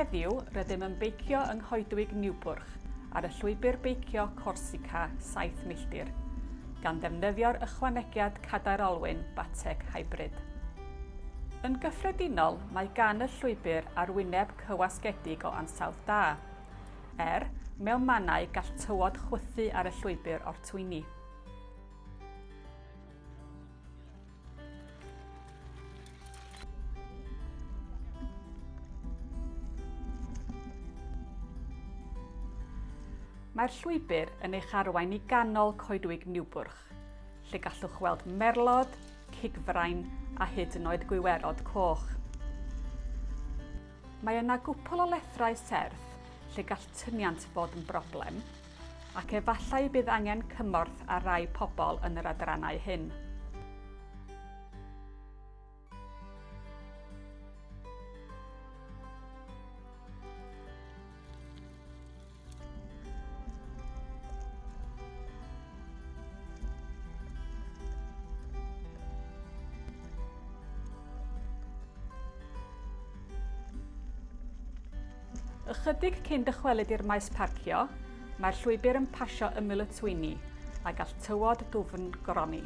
Heddiw, rydym yn beicio yng Nghoedwig Niwbwrch ar y llwybr beicio Corsica 7 milltir, gan ddefnyddio'r ychwanegiad cadair olwyn Batec Hybrid. Yn gyffredinol, mae gan y llwybr arwyneb cywasgedig o ansawdd da. Er, mewn mannau gall tywod chwythu ar y llwybr o'r twyni. Mae'r llwybr yn eich arwain i ganol coedwig Niwbwrch, lle gallwch weld merlod, cigfrain a hyd yn oed gwiwerod coch. Mae yna gwpl o lethrau serth lle gall tyniant fod yn broblem, ac efallai y bydd angen cymorth ar rai pobl yn yr adrannau hyn. Ychydig cyn dychwelyd i'r maes parcio, mae'r llwybr yn pasio ymyl y twyni a gall tywod dwfn gronni.